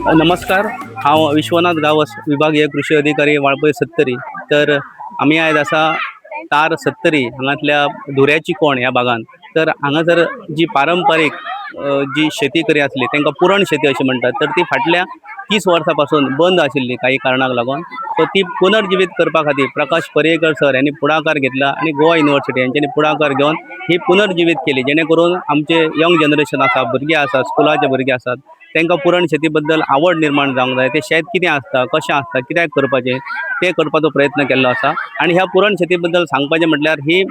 नमस्कार, हांव विश्वनाथ गांवस, विभागीय कृषी अधिकारी, वाळपय सत्तरी. तर आमी आयज आसा तार सत्तरी हांगांतल्या धुऱ्याची कोण ह्या भागान. तर हांगासर जी पारंपारीक जी शेती करी आसली तांकां पुरण शेती अशें म्हणटात. तर ती फाटल्या 30 वर्सां पासून बंद आशिल्ली काही कारणाक लागून. सो ती पुनर्जिवीत करपा खातीर प्रकाश पर्येकर सर यांनी पुढाकार घेतला आनी गोवा युनिवर्सिटी यांच्यानी पुढाकार घेवन ही पुनर्जिवीत केली, जेणे करून आमचे यंग जनरेशन आसा, भुरगे आसात, स्कुलाचे भुरगे आसात, तांकां पुरण शेती बद्दल आवड निर्माण जावंक जाय. ते शेत कितें आसता, कशें आसता, कित्याक करपाचें तें करपाचो प्रयत्न केल्लो आसा. आनी ह्या पुरण शेती बद्दल सांगपाचें म्हटल्यार ही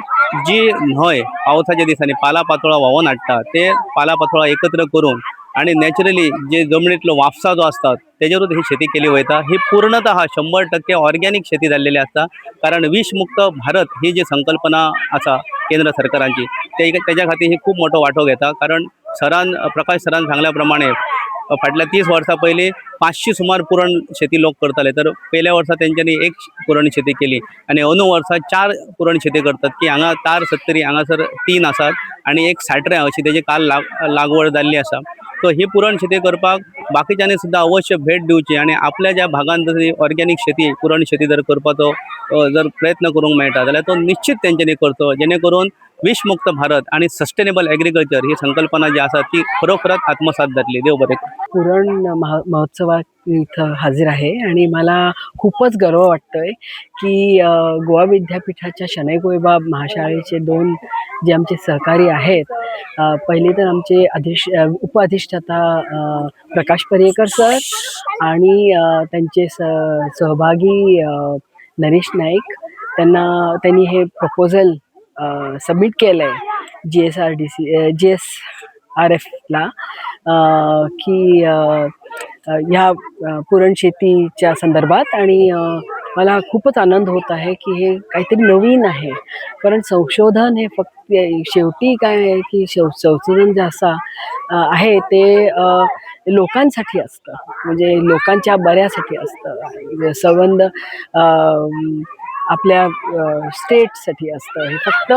जी न्हंय पावसाच्या दिसांनी पाला पातोळा व्हांवोन हाडटा, ते पाला पातोळा एकत्र करून आणि नॅचरली जे जमनीतलो वापसा जो आसता तेजेरूच ही शेती केली वयता. ही पूर्णतः 100% ऑर्गॅनीक शेती जाल्लेली आसता, कारण विशमुक्त भारत ही जी संकल्पना आसा केंद्र सरकारांची, ते तेज्या खातीर ही खूब मोठो वांटो घेता. कारण सरान, प्रकाश सरान सांगल्या प्रमाणे फाटल्या 30 वर्सां पयलीं 500 सुमार पुरण शेती लोक करताले. तर पयल्या वर्सा तेंच्यांनी एक पुरण शेती केली आनी अंदू वर्सा 4 पुरण शेती करतात, की हांगा तार सत्तरी हांगासर 3 आसात आनी एक साट्र्या अशी तेजी काल लागवड जाल्ली आसा. सो ही पुरण शेती करपाक बाकीच्यांनी सुद्दां अवश्य भेट दिवची आनी आपल्या ज्या भागान जर ऑर्गेनीक शेती, पुरण शेती जर करपाचो जर प्रयत्न करूंक मेळटा जाल्यार तो निश्चित तेंच्यांनी करचो, जेणे करून विशमुक्त भारत आनी सस्टेनेबल एग्रीकल्चर ही संकल्पना जी आसा ती खरोखरच आत्मसात जातली. देव बरें करूं. पुरण महोत्सवात मी इथं हजर आहे आणि मला खूपच गर्व वाटतोय की गोवा विद्यापीठाच्या शणै गोंयबाब महाशाळेचे दोन जे आमचे सहकारी आहेत, पहिले तर आमचे उपअधिष्ठाता प्रकाश पर्येकर सर आणि त्यांचे सहभागी नरेश नाईक, त्यांनी हे प्रपोजल सबमिट केलं आहे जीएसआरडीसी, जीएसआरएफला की ह्या पुरण शेतीच्या संदर्भात. आणि मला खूपच आनंद होत आहे की हे काहीतरी नवीन आहे, कारण संशोधन हे फक्त शेवटी काय आहे की संशोधन जे असा आहे ते लोकांसाठी असतं, म्हणजे लोकांच्या बऱ्यासाठी असतं, संबंध आपल्या स्टेटसाठी असतं. हे फक्त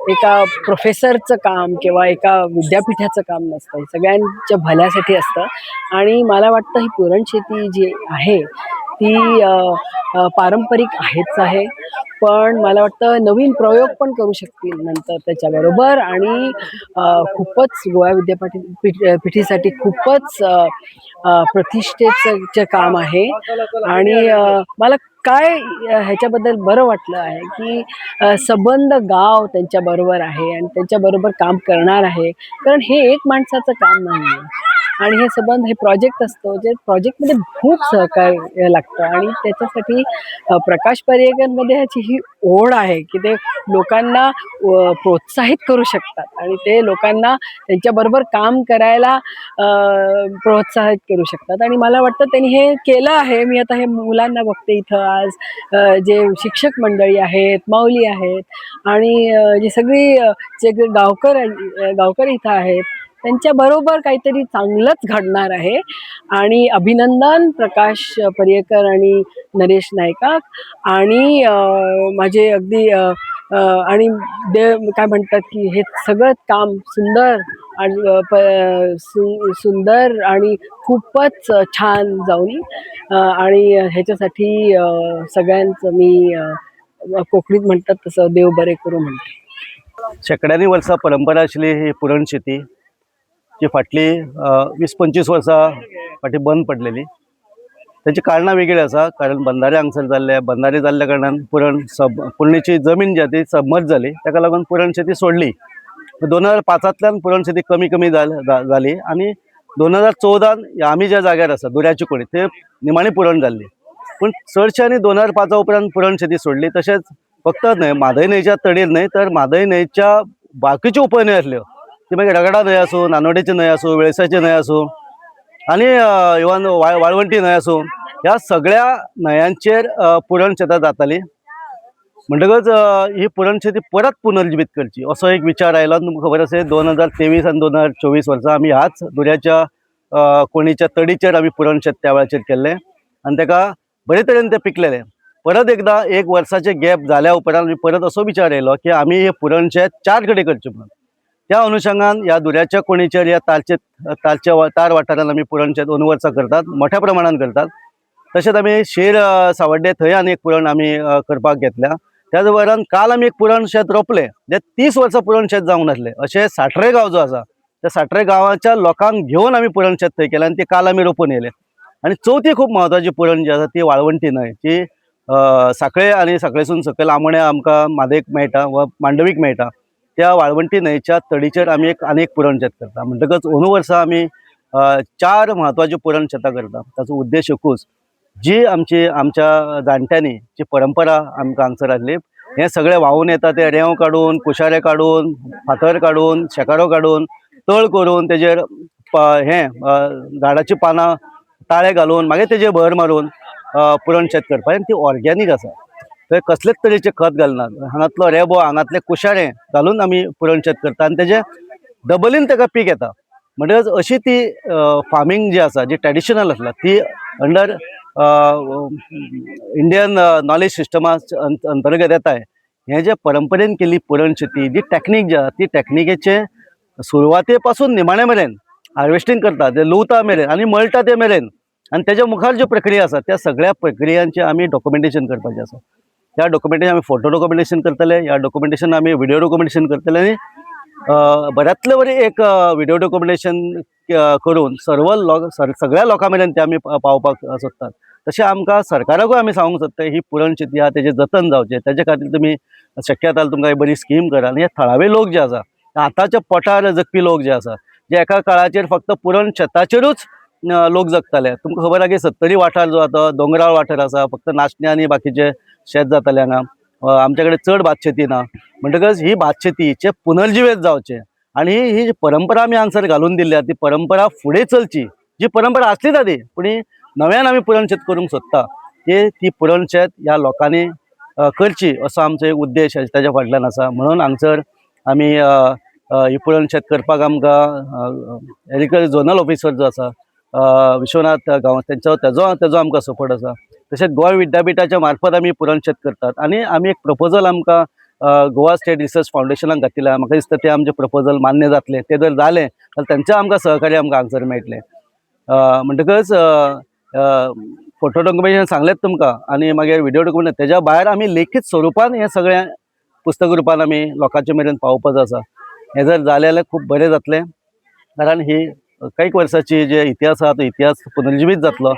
एका प्रोफेसरचं काम किंवा एका विद्यापीठाचं काम नसतं, हे सगळ्यांच्या भल्यासाठी असतं. आणि मला वाटतं ही पुरण शेती जी आहे ती अ, अ, पारंपरिक आहेच आहे, पण मला वाटतं नवीन प्रयोग पण करू शकतील नंतर त्याच्याबरोबर. आणि खूपच गोवा विद्यापीठ पीठीसाठी खूपच अ, अ, प्रतिष्ठेचं चे काम आहे. आणि मला काय ह्याच्याबद्दल बरं वाटलं आहे की सबंध गाव त्यांच्याबरोबर आहे आणि त्यांच्याबरोबर काम करणार आहे, कारण हे एक माणसाचं काम नाही आहे आणि हे सबंध हे प्रोजेक्ट असतो, जे प्रोजेक्टमध्ये खूप सहकार्य लागतं. आणि त्याच्यासाठी प्रकाश पर्येकरमध्ये ह्याची ही ओढ आहे की ते लोकांना प्रोत्साहित करू शकतात आणि ते लोकांना त्यांच्याबरोबर काम करायला प्रोत्साहित करू शकतात. आणि मला वाटतं त्यांनी हे केलं आहे. मी आता हे मुलांना बघते इथं आज, जे शिक्षक मंडळी आहेत, माऊली आहेत आणि जी सगळी जे गावकर गावकर इथं आहेत, त्यांच्याबरोबर काहीतरी चांगलंच घडणार आहे. आणि अभिनंदन प्रकाश पर्येकर आणि नरेश नायका. आणि माझे अगदी अ, अ, आणि देव काय म्हणतात की हे सगळं काम सुंदर आणि सुंदर आणि खूपच छान जाऊन. आणि ह्याच्यासाठी सगळ्यांचं मी कोकणीत म्हणतात तसं देव बरे करू म्हणते. शेंकड्यांनी वर्सां परंपरा आशिल्ली ही पुरण शेती जी फाटली 20-25 वर्सां फाटीं बंद पडलेली. ताची कारणां वेगळीं आसा, कारण बंधारे हांगसर जाल्ले, बंधारे जाल्ल्या कारणान पुरण सब पुरणीची जमीन जी आसा ती सबमर्ज जाली. ताका लागून पुरण शेती सोडली. 2005तांतल्यान पुरण शेती कमी कमी जाली आनी 2014न आमी ज्या जाग्यार आसा दुऱ्याची कोणी ते निमाणी पुरण जाल्ली. पूण चडश्यांनी 2005 उपरांत पुरण शेती सोडली. तशेंच फक्त न्हंय, म्हादय न्हंयच्या तडीर न्हय तर म्हादय न्हंयच्या बाकीच्यो उपन्हंयो आसल्यो, ती मागीर रगडा न्हंय आसूं, नानोडेची न्हंय आसूं, वेळसाची न्हंय आसूं आनी इवन वाळवंटी न्हंय आसूं, ह्या सगळ्या न्हंयांचेर पुरण शेतां जातालीं. म्हणटकच ही पुरण शेती परत पुनर्जिवीत करची असो एक विचार आयलो. आनी तुमकां खबर आसा, 2023 आनी 2024 वर्सा आमी ह्याच दुऱ्याच्या कोणीच्या तडीचेर आमी पुरण शेत त्या वेळाचेर केल्लें आनी ताका बरे तरेन तें पिकलेलें. परत एकदां एक वर्साचें गॅप जाल्या उपरांत आमी परत असो विचार येयलो की आमी हें पुरण शेत चार कडेन करचें म्हणून. त्या अनुशंगान ह्या दुऱ्याच्या कोणीचेर ह्या तालचे तालच्या तार वाठारान आमी पुरण शेत अंदू वर्सा करतात, मोठ्या प्रमाणान करतात. तशेंच आमी शेर सावड्डे थंय आनी एक पुरण आमी करपाक घेतल्या. त्याच बरोबर काल आमी एक पुरण शेत रोपलें, जें 30 वर्सां पुरण शेत जावंक नासलें. अशें साट्रे गांव जो आसा त्या साट्रे गांवाच्या लोकांक घेवन आमी पुरण शेत थंय केलें आनी तें काल आमी रोपून येयले. आनी चवथी खूब म्हत्वाची पुरण जी आसा ती वाळवंटी न्हंय, जी साखळे आनी साखळेसून सकयल आमोण्या आमकां म्हादयक मेळटा वा मांडवीक मेळटा. त्या वाळवंटी न्हंयच्या तडीचेर आमी एक आनी एक पुरण शेत करता. म्हणटकच अंदू वर्सा आमी 4 म्हत्वाच्यो पुरण शेतां करता. ताचो उद्देश एकूच, जी आमची आमच्या जाणट्यांनी जी परंपरा आमकां हांगसर आसली, हें सगळें व्हांवून येता तें रेंव काडून, कुशारे काडून, फातर काडून, शेकारो काडून, तळ करून, तेजेर हें झाडाचीं पानां ताळे घालून मागीर तेजेर भर मारून पुरण शेत करपाचें. आनी ती ऑर्गेनीक आसा, थंय कसलेच तरेचें खत घालनात. हांगातलो रेबो, हांगातलें कुशारें घालून आमी पुरण शेत करता आनी तेजें डबलीन तेका पीक येता. म्हणटकच अशी ती फार्मींग जी आसा, जी ट्रेडिशनल आसला, ती अंडर इंडियन नॉलेज सिस्टमा अंतर्गत येता. हें जे परंपरेन केल्ली पुरण शेती जी टॅक्नीक जी आसा, ती टॅक्निकेचे सुरवाते पासून निमाणे मेरेन हार्वेस्टींग करता ते लुवता मेरेन आनी मळटा ते मेरेन आनी तेच्या मुखार ज्यो प्रक्रिया आसा त्या सगळ्या प्रक्रियांचें आमी डॉक्युमेंटेशन करपाचें आसा. ह्या डॉक्युमेंटेशन आमी फोटो डॉक्युमेंटेशन करतले, ह्या डॉक्युमेंटेशन आमी विडियो डॉक्युमेंटेशन करतले आनी बऱ्यांतले बरें एक विडियो डॉक्युमेंटेशन करून सर्व लोक सगळ्या लोकां मेरेन ते आमी पावोवपाक सोदतात. तशें आमकां सरकाराकूय आमी सांगूंक सोदता, ही पुरण शेती आहा तेजें जतन जावचें, तेजे खातीर तुमी शक्य जाता तुमकां एक बरी स्कीम करा. आनी हे थळावे लोक जे आसा, आतांच्या पोटार जगपी लोक जे आसा, जे एका काळाचेर फक्त पुरण शेताचेरूच लोक जगताले. तुमकां खबर आहा की सत्तरी वाठार जो आसा दोंगराळ वाठार आसा, फक्त नाचणे आनी बाकीचे शेत जातालें हांगा. आमचे कडेन चड भात शेती ना. म्हणटकच ही भात शेतीचें पुनर्जिवीत जावचें आनी ही जी परंपरा आमी हांगसर घालून दिल्ली आहा ती परंपरा फुडें चलची. जी परंपरा आसलीच आदी, पूण ही नव्यान आमी पुरण शेत करूंक सोदता, ती ती पुरण शेत ह्या लोकांनी करची असो आमचो एक उद्देश ताच्या फाटल्यान आसा. म्हणून हांगसर आमी ही पुरण शेत करपाक आमकां एग्रीकल्चर झोनल ऑफिसर जो आसा विश्वनाथ गांवस तेंचो तेजो तेजो आमकां सपोर्ट आसा. तशेंच गोंय विद्यापिठाच्या मार्फत आमी पुरण शेत करतात आनी आमी एक प्रपोजल आमकां गोवा स्टेट रिसर्च फावंडेशनाक घातिल्लें. म्हाका दिसता तें आमचें प्रपोजल मान्य जातलें. तें जर जालें जाल्यार तेंचें आमकां सहकार्य आमकां हांगसर मेळटलें. म्हणटकच फोटो डॉक्युमेंटेशन सांगलेंच तुमकां आनी मागीर विडियो डॉक्युमेंट, तेज्या भायर आमी लेखीत स्वरुपान हें सगळें पुस्तक रुपान आमी लोकांचे मेरेन पावोवपाचो आसा. हें जर जालें जाल्यार खूब बरें जातलें, कारण ही कैक वर्साची जे इतिहास आहा तो इतिहास पुनर्जिवीत जातलो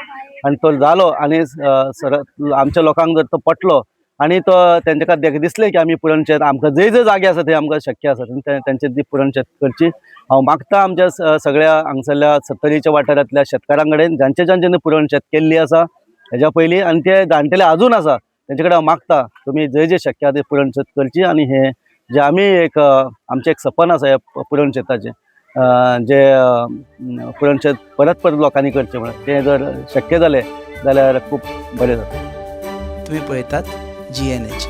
आनी तो जालो आनी सर आमच्या लोकांक जर तो पटलो आनी तो तेंच्या खातीर दिसलें की आमी पुरण शेत आमकां जंय जंय जागे आसा थंय आमकां शक्य आसा तेंचे ती पुरण शेत करची. हांव मागता आमच्या सगळ्या हांगसरल्या सत्तरीच्या वाठारांतल्या शेतकारां कडेन, जांचे जांच्यांनी पुरण शेत केल्ली आसा हेज्या पयलीं आनी ते जाणटेले आजून आसा, तेंचे कडेन हांव मागता तुमी जंय जंय शक्य आहा ते पुरण शेत करची. आनी हे जे आमी एक आमचें एक सपन आसा ह्या पुरण शेताचें, जे पुरण शेत परत परत लोकांनी करचें म्हणून, तें जर शक्य जालें जाल्यार खूब बरें जातलें. तुम्ही पळयतात जीएनएच.